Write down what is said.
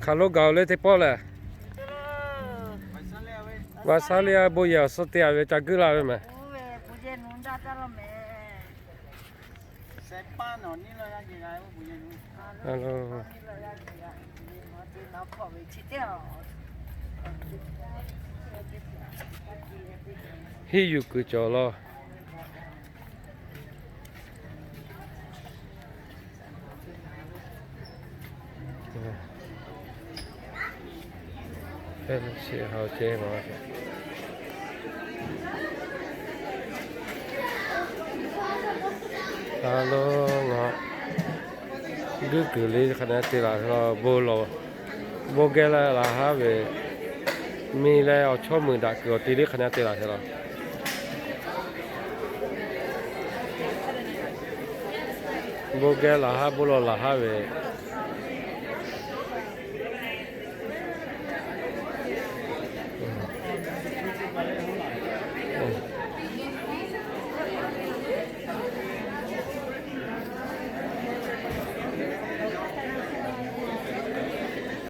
Hk'aˬ lo gaˬ-oˬ le teˇ pawˆ lehˬ. Vaꞈ shaˉ le a bon yehˬ awˬ suh te a ve ca guiˇ la ve mehˬ. Hiˉ yuˬ kuiˬ cawˬ law. Guiˇ kuiˬ le hk'aˬ na te laˬ, bon lawˬ, bon geh laˬ haˉ ve, mi leh awˬ chawˇ meuꞈ daꞈ kuiˬ awˬ te le hk'aˬ na te laˬ hk'e laˬ. Bon geh laˬ haˉ, bon lawˬ laˬ haˉ ve,